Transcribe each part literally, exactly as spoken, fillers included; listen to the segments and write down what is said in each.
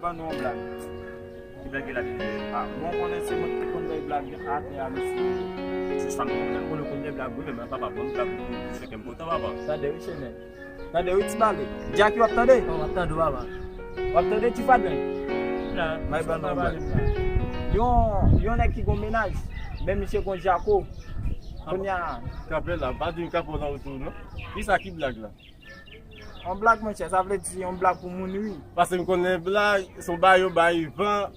Ban nou yon blag. Ki blag ki la depi? Ah, bon, konnen se mwen ki konn bay blag atè a, mesye. Se sa m konnen, m konnen konn bay blag, wi, men papa, ban m blag pou, pou fè kè m kontan, papa. Tande, wi, Chenè. Tande, wi, Ti Bale. Jackie, w ap tande? Wi, m ap tande w, papa. W ap tande, Ti Fadlen? La, may ban nou yon blag. Yon, yon nèg ki gon mennaj, men misye gon jako. Kounye a. Kanpe la, pa di m kanpe w nan wout ou, non. Ki sa, ki blag la? Yon blag, monchè, sa vle di yon blag pou moun ri. Paske m konnen blag, se yon bagay yo bay van,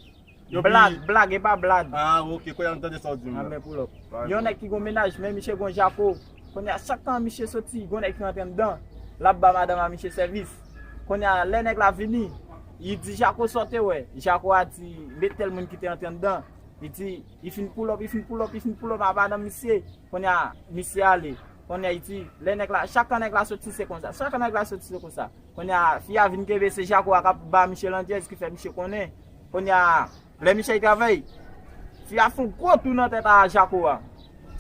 yo pi... Blag, blag, e pa blag. Ah, ok, kounye a m tande sa w di m la. Anben, pull up. Yon nèg ki gon mennaj, men misye gon jako. Kounye a, chak tan misye soti, gon nèg ki rantre anndan. L ap ba madanm a misye sèvis. Kounye a, lè nèg la vini, li di jako sa w te wè. Jako a di, met tèl moun ki te rantre anndan. Li di, li fin pull up, li fin pull up, li fin pull up a madanm misye. Kounye a, misye ale. Kounye a, li di, lè nèg la, chak tan nèg la soti, se konsa. Chak tan nèg la soti, se konsa. Kounye a, fi a vin kenbe, se jako a k ap ba misye landjèz ki fè misye konnen. Kounye a, lè misye al travay, fi a fè yon gwo tou nan tèt a jako a.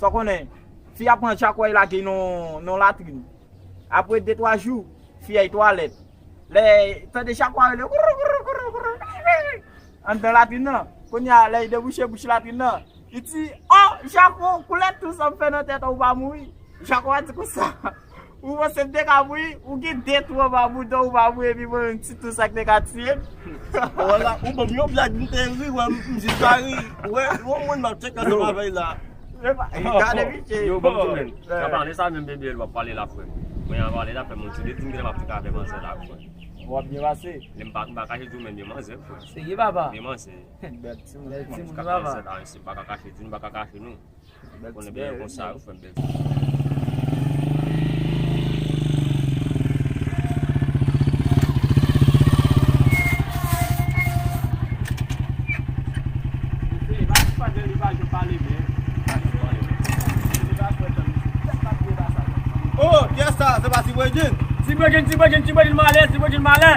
Sa w konnen, fi a pran jako a, li lage nan, nan latrin. Apre de twa jou, fi a al twalèt. Lè tande jako a rele, kourou, kourou, kourou, kourou, anndan latrin nan. Kounye a, lè li debouche bouch latrin nan, li di, "Oh, jako, koulè tou sa m fè nan tèt ou pa mouri." Jako a di konsa, "Ou panse m te ka mouri? Ou gen de twou anba bouda, ou pa mouri, epi mwen menm ti tou sa k te ka tiye m." Wala, ou ban m yon blag, m te ri, wè, m, m jis pa ri. Wè, yon moun m ap tcheke ansanm avè l la. Gade misye. Yo, bon, bon, men. Nan pale sa menm, bebe, w ap pale la, frè m. Mwen, an pale la, frè m, yon ti de di m genlè m ap fouke avè manzè la, frè m. W ap byen pase. Lè m pa, m pa kache di w, men byen manzè, frè m. Serye, papa? Byen manzè. Bèl timoun. Bèl timoun, papa. Manzè la, se pa ka kache di nou, pa ka kache nou. Konnen byen konsa, wi, frè m, bèl. Oh, kiyès sa? Se pa Ti Bredjin? Ti Bredjin, Ti Bredjin, Ti Bredjin malè, Ti Bredjin malè.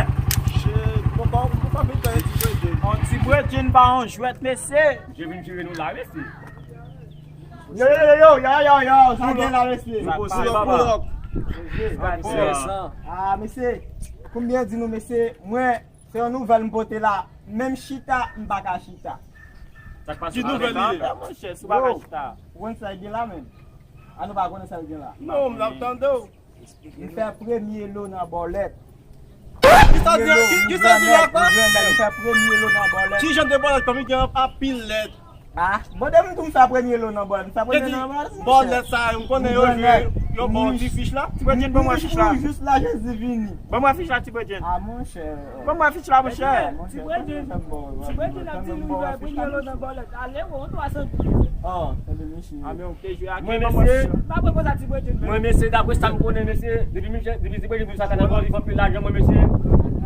Shit, poukò, poukò vin fè Ti Bredjin? On Ti Bredjin pa on jwèt, mesye. Je vin tire nou la, mesye. Yo, yo, yo, yo, yo, yo, yo, sa gen la, mesye. Pull up, pull up. Ah, mesye, pou m byen di nou, mesye, mwen, se yon nouvèl m pote la. Menm chita, m pa ka chita. Ki nouvèl li ye? Monchè, si w pa ka chita. Ou konn sa l gen la, menm? A nou pa konnen sa l gen la. Non, m ap tande w. M fè premye lo nan bòlèt. Ki sa di, ki, ki sa di la, kwa? M fè premye lo nan bòlèt. Ki jan de bòlèt, kòm li gen anpil lèt? Ah, mande m tou m fè premye lo nan bòlèt. M fè premye lo nan bòlèt, monchè. Bòlèt sa yo, m konnen yo jwe, yo ba w ti fich la. Ti Bredjin, ban mwen fich la. Jis la Jezi vini. Ban mwen fich la, Ti Bredjin. Ah, monchè. Ban mwen fich la, monchè. Ti Bredjin, Ti Bredjin ap di nou jwe premye lo nan bòlèt. Ale, wè, yon twa san goud. Oh, tande mesye. Ah, men ou te jwe ak... Mwen, mesye, pa pran konsa, Ti Bredjin. Mwen, mesye, daprè sa m konnen, mesye, depi misye, depi Ti Bredjin vin sa kanal, li fè anpil lajan, mwen, mesye.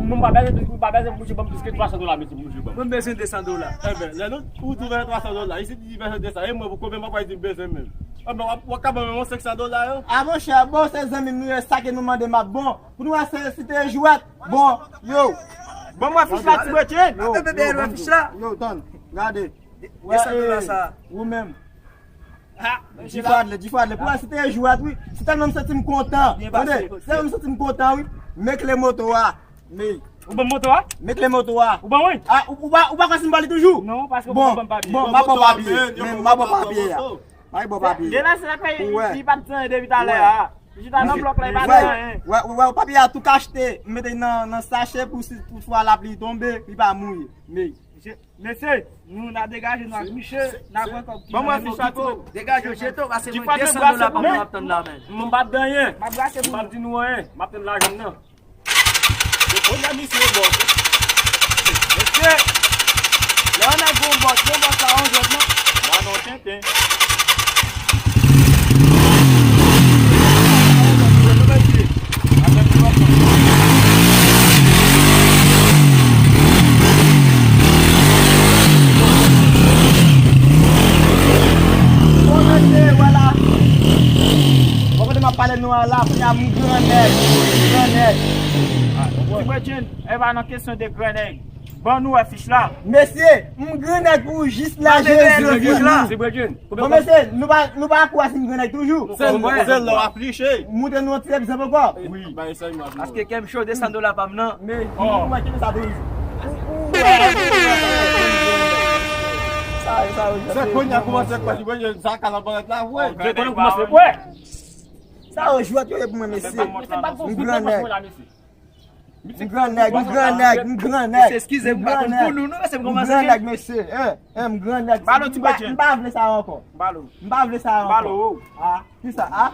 Mwen, m pa bezwen, m pa bezwen pou misye ban m plis ke twa san dola, mesye, pou misye ban m. Mwen bezwen de san dola. Enben, lè nou, ou di twa san dola, isit li bezwen de san, e mwen, pou konbyen m ap di m bezwen menm? Enben, w ap, w ap ka ban mwen yon senk san dola yo? Ah, monchè, bon, se zanmi m nou ye, sa ke nou mande m ap bon. Pou nou wè se, si te jwèt, bon, yo. Ban mwen fich la, Ti Bredjin. Yo, yo, ban m fich la. Yo, tann, gade. Wè, e, ou menm. Difadle, Difadle, pou wè si te jwèt, wi. Se tèlman m santi m kontan. Tande, se tèlman m santi m kontan, wi. Men kle moto a. Men. Ou ban m moto a? Men kle moto a. Ou ban mwen? Ah, ou, ou pa, ou pa kwè si m ba li toujou? Non, paske ou pa ban m papye. Bon, bon, m ap ba w papye. Men m ap ba w papye a. M ap ba w papye. Gen lè se li pa t di anyen depi talè a. Li chita nan blòk la, li pa di anyen. Wè, wè, wè, papye a tou kachte. M mete nan, nan sachè pou si toutfwa lapli tonbe, li pa mouye. Men. Mesye, nou na degaje nou ak misye, na pran kòb ki... Ban mwen fich la, Ti Bredjin. Degaje w, Jeto, pase mwen de san dola pa mwen ap tann la, men. M pa t di anyen. M ap brase pou nou. M pa t di nou anyen. M ap tann lajan m nan. Yo konnen misye bòs. Mesye, lè yon nèg gon bòs, yon bòs pa yon jwèt non. Mwa non tenten. Bon, mesye, vwala. Bon, kote m ap pale nou an la, kounye a m grannèg, grannèg. Ti Bredjin, e pa nan kesyon de grannèg. Ban nou wè fich la. Mesye, m grannèg pou jis la, Jezi vini. Ti Bredjin. Bon, mesye, nou pa, nou pa kwè si m grannèg toujou. Se, se lè w afliche. Moute nou yon ti egzanp ankò. Wi. Paske kè m cho, de san dola pa m nan. Men, ou wè ki sa toujou. Ou, ou wè, Se kounye a kòmanse kwè, mwen, sa ka nan barèt la, vre. Se kounye a kòmanse kwè. Sa yo jwèt yo ye pou mwen, mesye. M gran nèg. M gran nèg, m gran nèg, m gran nèg. Mesye, eskize, m pa konn pou nou, non, mesye, m kòmanse. M gran nèg, mesye. Eh, eh, m gran nèg. M pa, m pa vle sa ankò. M pa vle sa ankò. Ah, kisa? Ah?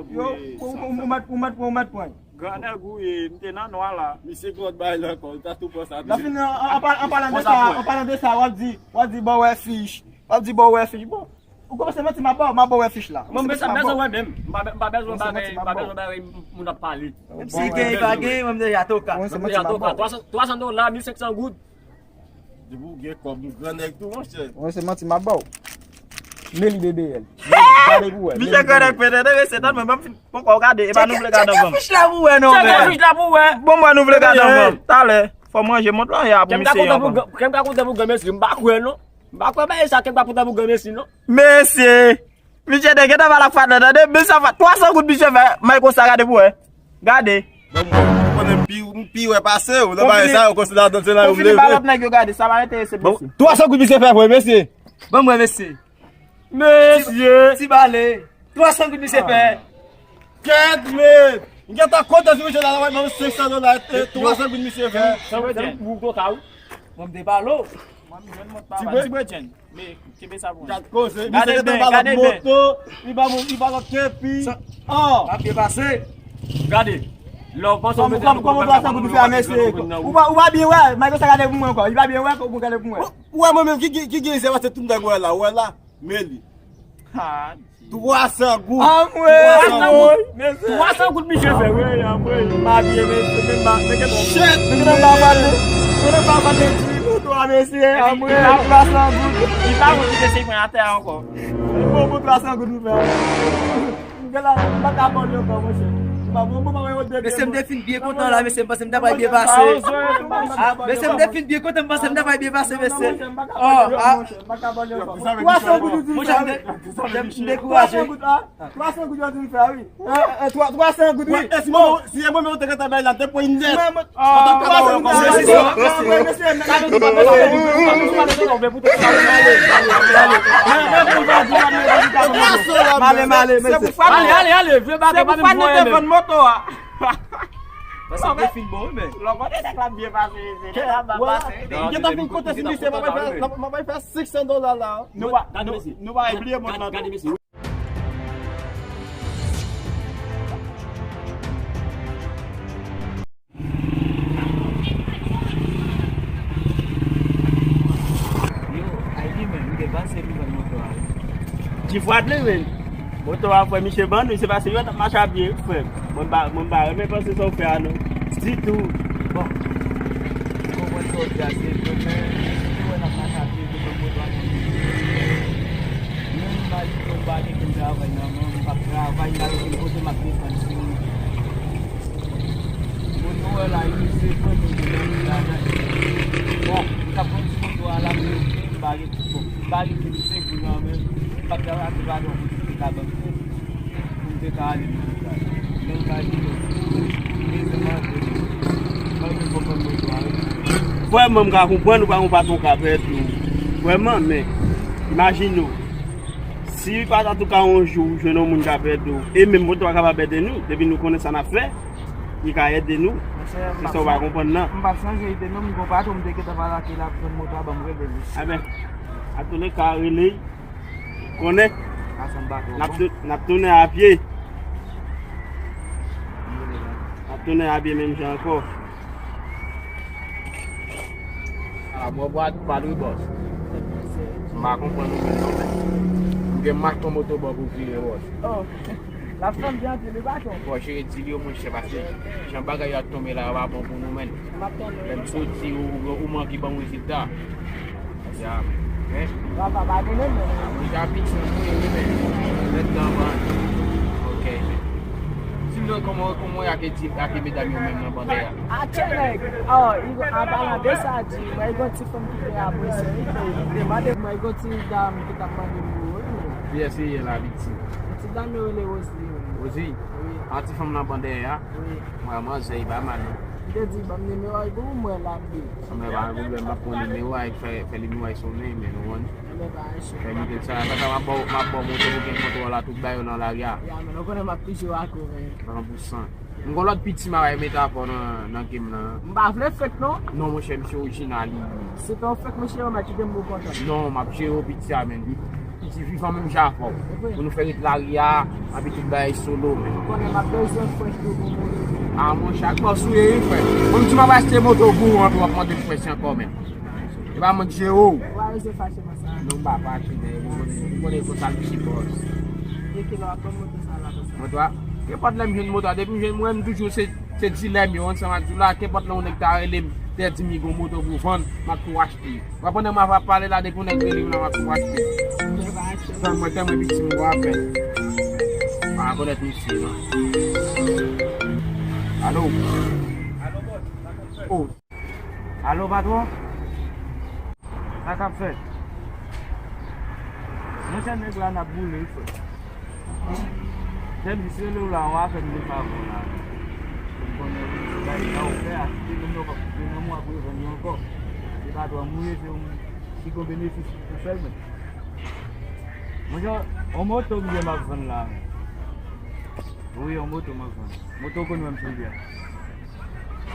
Yo, ou, ou, ou mèt, ou mèt, ou mèt pran. Gran nèg ou ye, m te nan nwa la. Misye pran bay la ankò, li ta tou pran sa. Nan fini, an, an, an palan de sa, an palan de sa, w ap di, w ap di, bon, wè, fich. W ap di, bon, wè, fich. Bon, ou kòmanse manti, m ap ba w, m ap ba w wè fich la. Mwen, m pa bezwen wè menm. M pa, m pa bezwen bagay, m pa bezwen bagay moun ap pale. Menm si gen, pa gen, mwen, m deja toka. Mwen, se manti, m ap ba w. Twa san, twa san dola, mil senk san goud. Depi w gen kòb, ou gran nèg tou, monchè. Mwen, se manti, m ap ba w. Meli B B L. Gade pou wè. Misye gran nèg pete de, se tann mwen, ban m fin. Poko w gade, e pa nou vle gade anvan m. Tcheke fich la pou wè, non. Tcheke fich la pou wè. Bon, mwen, nou vle gade anvan m. Talè, fò manje mont lan ya pou misye anvan m. Kè m ka kontan pou gran mesye, m pa kwè, non. M pa kwè bagay sa, kè m ka kontan pou gran mesye, non. Mesye, misye te gentan pale ak Fadlan, tande, men sa fè twa san goud misye fè, may konsa, gade pou wè. Gade. Bon, mwen, mwen konnen m pi, m pi wè pase w, nan bagay sa yo, konsi ladan se la yo m leve. Bon, twa san goud misye fè vre, mesye. Bon, mwen, mesye. Mesye! Ti bale. Twa san goud misye fè. Kèt, men! M gentan kontan sou misye la, la, ban m senk san dola, e twa san goud misye fè. Ou koka, wi. Mwen, m te pale w. Mwen, m jwenn mont pa. Ti bwe, ti bwe, Chen. Men, kenbe sa pou mwen. Gad koze, misye gentan ba lòt moto, li ba moun, li ba lòt kepi. Oh! M ap byen pase. Gade. Lè w panse w mete nan kòman twa san goud ou fè a, mesye? Ou pa, ou pa byen wè, Michael sa gade pou mwen ankò. Li pa byen wè, ou gade pou mwen. Ou wè mwen menm ki, ki, ki gen zè pase tout nèg wè la, wè la, men li. Ha, twa san goud. Anmwey, twa san goud. Twa san goud misye fè, wi, anmwey. M abye, men, men, men, men, shit, men, men, pa pale. Men, men, pa pale, ti moto a, mesye, anmwey, twa san goud. Li pa konn si se mwen atè a ankò. Li bon pou twa san goud ou fè. Mesye, m te fin byen kontan la, mesye, m panse m ta pral byen pase. Ah, mesye, m te fin byen kontan, m panse m ta pral byen pase, mesye. Oh, ah. Monchè, m de-, m dekouraje. Twa san goud yo di m fè, wi. Twa san goud, wi. Si e mwen menm te gentan bay la, te pran nèt. Male, male, male. Se pou fwa nou te vann moto a. Paske te fin bon, wi, men. Lòt kote, nèg la byen pase, se la m ap pase. Gen tan fin konte sou misye, mwen bay fè, mwen bay fè senk san dola la. Nou pa, nou, nou pa bliye mond lan. Yo, Ivy, men, m te panse nou vann moto a, wi. Ti fwa tle, men. Moto a, frè, misye vann, se pase yo t ap mache a pye, frè. Mwen pa, mwen pa renmen panse sa w fè a, non. Ditou. Bon. M konprann sa w di a, se vre, men, si w wè n ap mache a pye, nou vann moto a, non. Menm imajine w pa gen kèm travay nan men w, m p ap travay, m pa gen kèm kote m ap depann sou li. Moto a la, li se vre, men gen nan lajan. Bon, m t ap konn di moto a la, men m pa gen, bon, m pa gen kèm senk goud nan men m, m p ap travay ak yon patwon pou li te ka ban m kèm. Pou m te ka ale nan lokal. Lè m ka di yo, mezanmi, mwen menm konprann mwen dwa yo. Vrèman, m ka konprann ou pa yon patwon k ap ède w. Vrèman, men, imajine w, si pa antouka yon jou ou jwenn yon moun k ap ède w, e menm moto a kapab ède nou, depi nou konnen sa n ap fè, li ka ède nou. Monchè, m p ap chanje, m p ap chanje ide non, m gon patwon m te gentan pale ak li, l ap jwenn moto a ban m rele li. Enben, antouleka, rele l. Konnen, n ap tou-, n ap tounen a pye. N ap tounen a pye menm jan ankò. A, mwen bwa, bwa dwe bòs. M pa konprann ou menm non, men. M gen mak yon moto bò pou vire bòs. Oh. L ap fè m byen anpil, wi, patwon. Fò jere dil yo, monchè, paske jan bagay yo ap tonbe la, yo pa bon pou nou, menn. M ap tann ou. Lè m soti, ou, ou, ou manke ban m rezilta. Ya, men. Papa, pa gen menm, menn. Mwen ja piti, mwen, wi, men. Lèt nan van. Ok, men. Di m non, kòman, kòman y ake di, ake medam yo menm nan bande a? Atchè, nèg. Oh, an palan de sa, di, mwen, yon ti fanm ki te apresye, wi, ki te mande mwen, yon ti dam ki t ap mande m, wi, men. Kiyès li ye la, viktim? Yon ti dam yo rele Rosie, wi. Rosie? Wi. A, ti fanm nan bande a? Wi. Mwen, manzè, li pa mal, non. Te di, ban m nimewo a pou mwen la, bib. Anben, pa gen pwoblèm, m ap pran nimewo a, fè, fè nimewo a sonnen, men nou konn. Anben, pa gen chèf. Fè moute sa, sa, sa, m ap ba w, m ap ba w moto pou gen kontwòl la, tout bagay yo nan lari a. Ya, men nou konnen m ap toujou ak ou, men. San pou san. M gon lòt piti m ap bay metafò nan, nan game nan. M pa vle fake, non. Non, monchè, misye orijinal, li. Se pa yon fake, monchè, yo mèt kite m pou kontan. Non, m ap jere w piti a, men. Piti vivan menm jan avè w. Pou nou fè ret lari a, anpi tout bagay solo, men. Ou konnen m ap bezwen fresh pou pou mouri. A, monchè, ak bòs ou ye, wi, frè. Mwen, m di m ap achte moto pou ou, anpi w ap mande m fresh ankò, men. E pa mwen k jere w. Ou pa bezwen fache konsa. Non, m pa fache, men. M konnen, m konnen konsa l piti bòs. De kilè w ap ban moto sa la konsa? Moto a? Kenpòt lè m jwenn moto a, depi m jwenn mwen, m toujou se, se dilè m yo, ansanm ak di w la, kenpòt lè yon nèg ta rele m, te di m li gon moto pou vann, m ap tou achte. Wè, pandan m ap pale la, depi yon nèg rele m la, m ap tou achte. Tèlman, tèlman piti m wè apèn. Pa rekonèt misye, non. Alo? Oh. Alo, patwon? Sa k ap fèt? Monchè, nèg la n ap boule, wi, frè. Jèn jis rele w la, w a fè m de favè w la. Pou m konnen w se bagay sa ou fè a, si te menm nan w p ap koupe nan mwen, ap revann yo ankò. Se pa twa mouye, se yon ti gon benefis ou fè l, men. Monchè, yon moto m gen m ap vann la, men. Wi, yon moto m ap vann. Moto w konn wè m sou li a.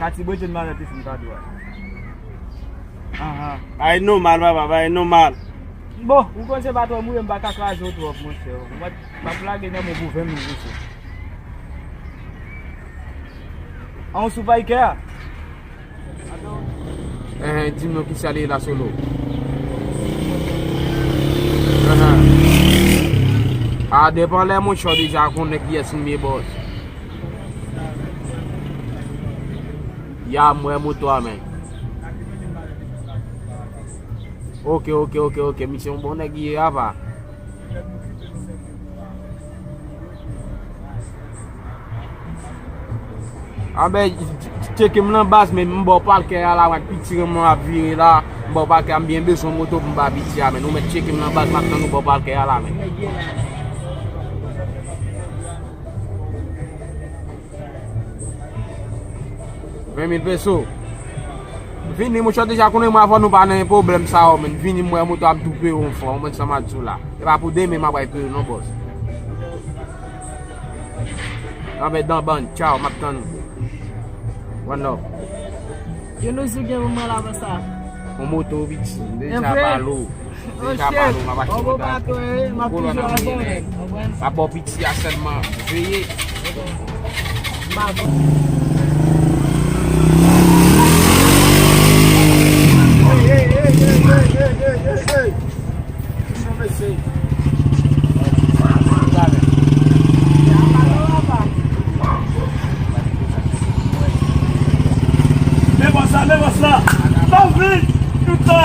Sa ti bredjenn malèt li fin kado a. Ahan. Bagay nòmal, papa, bagay nòmal. Bon, ou konn se pa twò mouye, m pa ka kraze w twòp, monchè. Mwen, m ap lage nan men w pou ven mil goud. An, w sou Paykè a? Enhen, di m non, kisa li ye la, Solo? Enhen. A, depan lè, monchè, w deja konnen kiyès m ye, bòs. Ya, m wè moto a, men. Oke, oke, oke, oke. Misye yon bon nèg li ye, apa. Anben, tcheke m nan baz, men m bò pakè a la, mwen piti renmen ap vire la. M bò pakè a, m byen bezwen moto pou m ba piti a, men nou mèt tcheke m nan baz, m ap tann nou bò pakè a la, men. Ven mil peso. Vini, monchè, deja konnen mwen avè w nou pa nan pwoblèm sa yo, men vini, m wè moto a m tou peye w yon fwa, ou konprann sa m ap di w la. E pa pou demen m ap bay peye w non, bòs. Anben, dan bann, tchaw, m ap tann ou. One love. Ki lou ou gen pou mwen la konsa? Yon moto, piti, m deja pale w. Deja pale w, m ap achte yon moto. Ou konprann? M ap ba w piti a sèlman. Veye. Men bòs la, men bòs la. Anvi! Pita!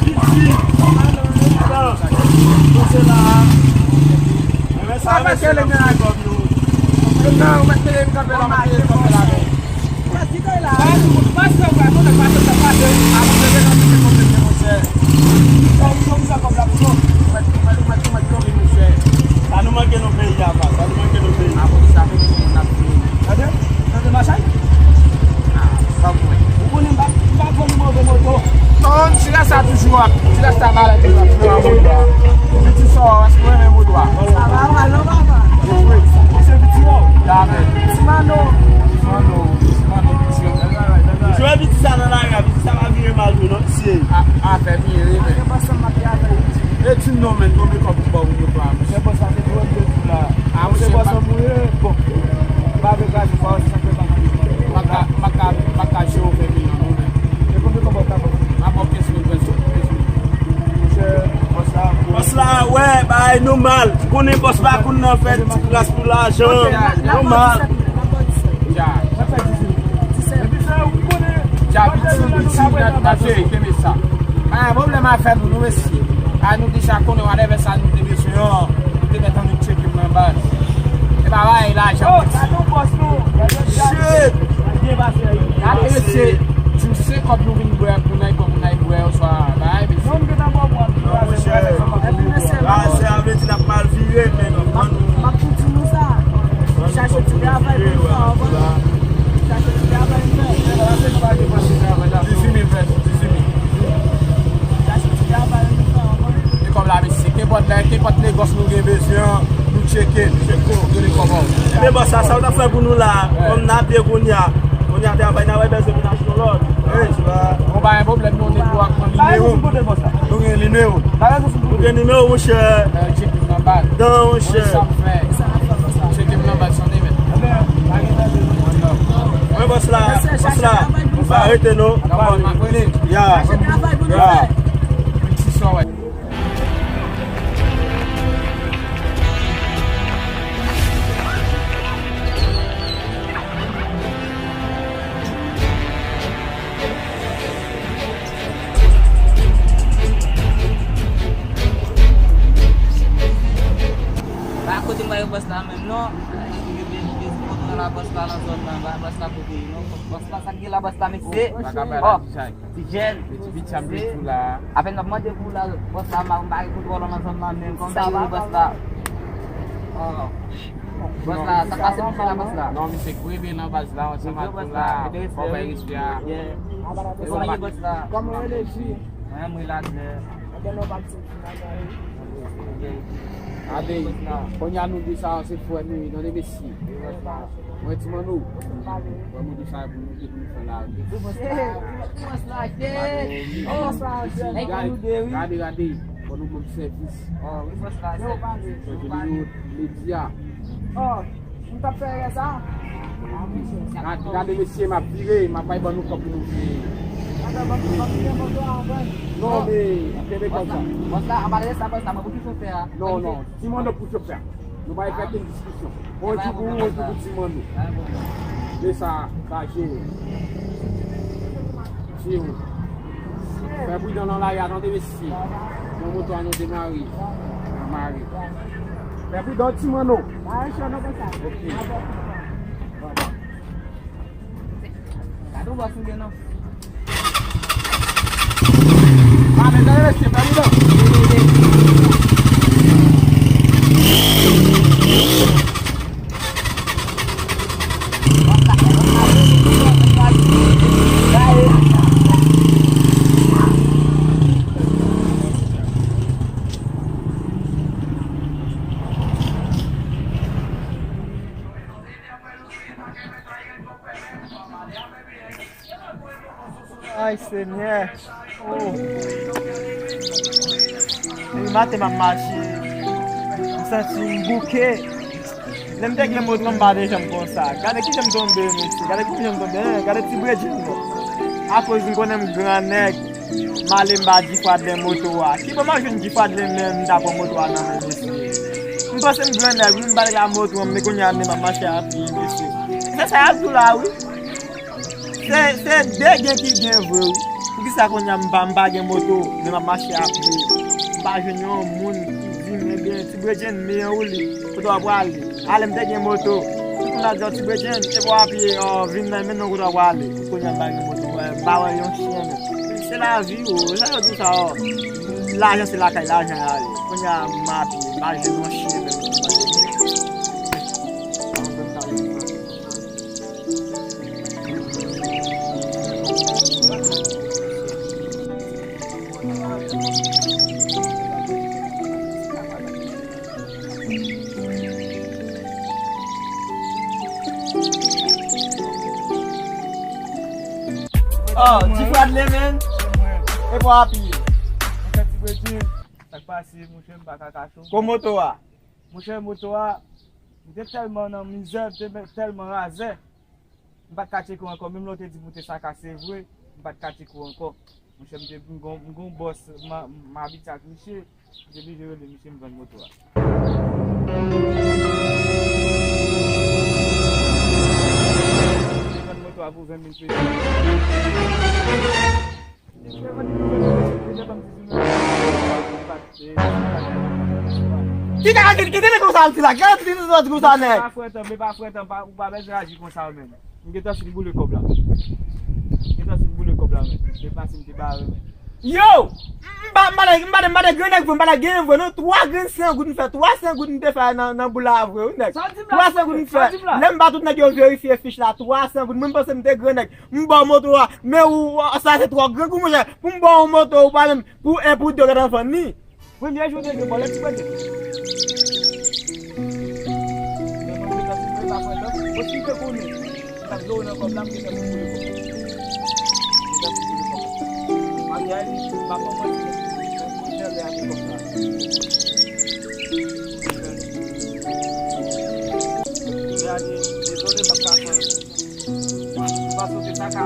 Piti! Pita! Pase la. Sa mèt kele men a kòm nou. Non, ou mèt kele m kanpe la, ou mèt kele m kanpe la, men. Sa nou manke nan peyi a, pa? Sa nou manke nan peyi a? Tande? Tande machay? Ou konnen m pa, m pa vann move moto. Non, ti rasta toujou ap, ti rasta malè toujou ap fè an moto a. Piti sa, èske w renmen moto a? Sa va, w al non, papa? Wi. Ou se piti, non? Dame. Ti Mano. Ti Mano, ti Mano, piti. Jwe piti sa nan lari a, piti sa pa vire mal tou, non, mesye. A, afè vire, men. E di m non, men, konbyen kòb ou ba w pou moto a, monchè? Bòs la, se twòp de tou la. A, monchè, bòs la mouye, bon. M pa vle kraze pa w, se sa k fè m pa ka, m pa ka, m pa ka jere w ven mil non, non, men. E konbyen kòb ou ta ba m? M ap ba w kenz mil, kenz mil, kenz mil. Monchè, bòs la, bòs la, wè, bagay nòmal. Ou konnen bòs pa konn nan fè ti kras pou lajan. Nòmal. Dja. Mwen fè dizuit. Dja, piti, piti, n ap, n ap jere, kenbe sa. Pa gen pwoblèm, afè nou, nou mesye. A, nou deja konnen, whatever sa nou te bezwen an, nou te mèt annik tcheke m nan baz. E pa bagay lajan. Oh, sa nou bòs nou. Shit! Gade mesye, di m se kòb nou vin bwè, pou n al bwè, pou n al bwè, oswa bagay, mesye. Non, m gentan bwè, m ap kraze, kraze, sa m ap kraze. Epi mesye, kraze, sa vle di n ap mal vire, men nou, m ap tou di nou sa. Chache ti travay pou n fè, w konprann? Chache ti travay pou n fè. Nenpòt bagay, nenpòt negòs nou gen bezwen an, nou tcheke, nou tcheke, nou rele kòman. Men bòs la, sa w t ap fè pou nou la, kòm n ap ye kounye a, kounye a travay n ap bezwen vin achte yon lòt. Wi. Bon, pa gen pwoblèm, nou negosye ak mwen. Nimewo. Nou gen nimewo. Nou gen nimewo, monchè. Tcheke m nan baz. Non, monchè. Tcheke m nan baz, sante men. Mwen bòs la, bòs la, pa rete non. Ya. Ya. Pa kote m wè bòs la menm non. Bòs la nan zòn nan, bòs la kote non. Bòs la, sa k gen la, bòs la, mesye. Ti jèn. Apèn m ap mande pou la, bòs la, m pa gen kontwòl nan zòn nan menm, kòman sa ye, bòs la? Bòs la, sa k pase misye la, bòs la? Non, misye gwo byen nan baz la, ansanm ak nou la, fò bay respè a. Ou sou ye, bòs la? Kòman w rele, fi? Mwen, mwen la, Gade, kounye a nou di sa, se frè nou ye, non, mesye. Mwen, ti manno, frè mwen di sa pou nou, pou nou fè la. Gade, gade, gade, fò nou ban m sèvis. Fò nou medya. M t ap fè erè sa. Gade, gade, mesye, m ap vire, m ap bay ban nou kòb pou nou vire. Non, men, kenbe kòb sa. Bòs la, anba de sa, bòs la, mwen pou ki chofè a? Non, non, ti manno pou chofè a. Nou pa fè okenn diskisyon. On jou pou ou, on jou pou ti manno. Men sa, sa jere. Fè pridan nan lari a, tande mesye. Nan moto a nou demare. Nan mare. Fè pridan ti manno. Ok. Gade w bòs ou gen nan. Ah, men tande mesye, fè pridan. Ay, Senyè. Oh. Depi maten m ap mache, m santi m bouke. Lè m te gen moto a, m pa te janm konsa. Gade kijan m tonbe, mesye. Gade kijan m tonbe. Hein, gade ti bredjin mwen. Akoz m konnen m gran nèg, m ale m ba G-Fadley moto a. Ki bò m ap jwenn G-Fadley menm, m ta pran moto a nan men mesye. M panse m gran nèg, wi, m ba nèg la moto a, men kounye a menm m ap mache a pye, mesye. Se sa y ap di w la, wi. Se, se de gen ki gen vre, wi. Poukisa kounye a m pa, m pa gen moto, men m ap mache a pye? M pa jwenn yon moun ki di m, ebyen, ti bredjenn, men ou li, kote w ap prale? A lè m te gen moto, tout moun ap di, "Ò, ti bredjenn, e pa w a pye, ò, vin nan, men non kote w ap prale." Kounye a m pa gen moto, wè, m pa wè yon chen menm. Se lavi, o, sa yo di sa, o. Lajan se lakay lajan y ale. Kounye a m a pye, m pa jwenn yon chen menm. Oh, G-Fadley, man. E bò a pye. Monchè, ti bredjenn, sa k pase, monchè, m pa ka kache w. Kon moto a? Monchè, moto a, m te tèlman nan mizè, m te tèlman razè. M pa t ka tcheke w ankò, menm lè w te di m ou te sakase vre, m pa t ka tcheke w ankò. Monchè, m te, m gon, m gon bòs, m, m abitye ak misye, m te blije rele misye, m vann moto a. M vann moto a pou ven mil pesi. Ki ka, ki, ki te konsa al di la? Ki ka di konsa nèg? Pa frèt an, men pa frèt an, pa, ou pa bezwen aji konsa menm. M gentan fin boule kòb la. M gentan fin boule kòb la menm. Se pase m te bare menm. Yo! M pa, m pa, m pa, m pa de grenn nèg vre, m pa de grenn vre non. Twa grenn san goud m fè, twa san goud m te fè nan, nan boul la vre, wi nèg. Twa san goud m fè. Lè m ba tout nèg yo verifye fich la, twa san goud. Mwen m panse m te grenn nèg. M ba w moto a, men ou, sa se twò gran kou, monchè. Pou m ba w yon moto, ou pa menm, pou en pou de, w gentan vann li. Premye jou te gen bòlèt, ti premye. Men mwen gentan fin mwen pa pran tan. Bon, si te konnen, m t ap dlo nan kòb la, m gentan fin boule kòb la. M gentan fin boule kòb la. Maryaj, m pa pran manti, men m konn jan lè a te kòb la. Lè a te, dezole, m ap ka pran. Paske se sa ka